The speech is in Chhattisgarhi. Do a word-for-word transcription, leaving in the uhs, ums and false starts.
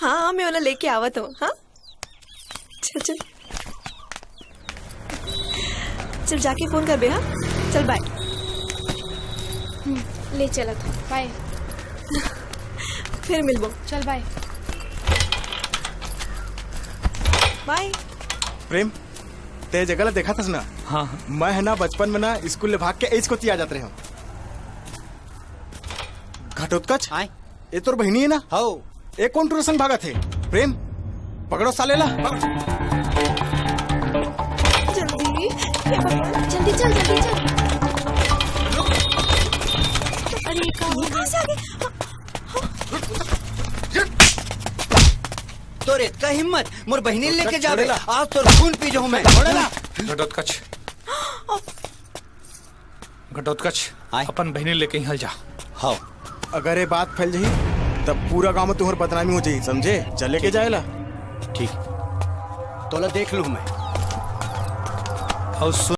हाँ, हाँ, मैं ओला लेके आवत हूँ। हाँ, चल, चल। चल, जाके फोन करबे, हाँ? चल, बाय। हम्म, ले चलत हूँ। बाय। फिर मिलबो। चल, बाय। बाय। प्रेम, ते जगह ला देखा थस ना? हाँ, हाँ। मैं है ना, बचपन में ना, स्कूल ले भाग के एच कोती आ जात रहे हूँ। घटोत्कच? आय? ए तोर बहिनी है ना? हौ। ए कोन टूरा संग भागत हे? प्रेम, पकड़ो साले ला। जल्दी, हे भगवान, जल्दी चल, जल्दी चल। अरे, का हुआ? कहाँ से आ गए? तोर इतना हिम्मत, मोर बहिनी लेके जाबे? छोड़े ला। आज तोर खून पी जाऊं मैं। छोड़े ला। घटोत्कच। घटोत्कच, आय। अपन बहिनी लेके यहाँ जा। हाँ। अगर ये बात फैल जाही, तब पूरा गांव में तुम्हारी बदनामी हो जाही, समझे? चले के जाएला। ठीक। तोला देख लूं मैं। और सुन,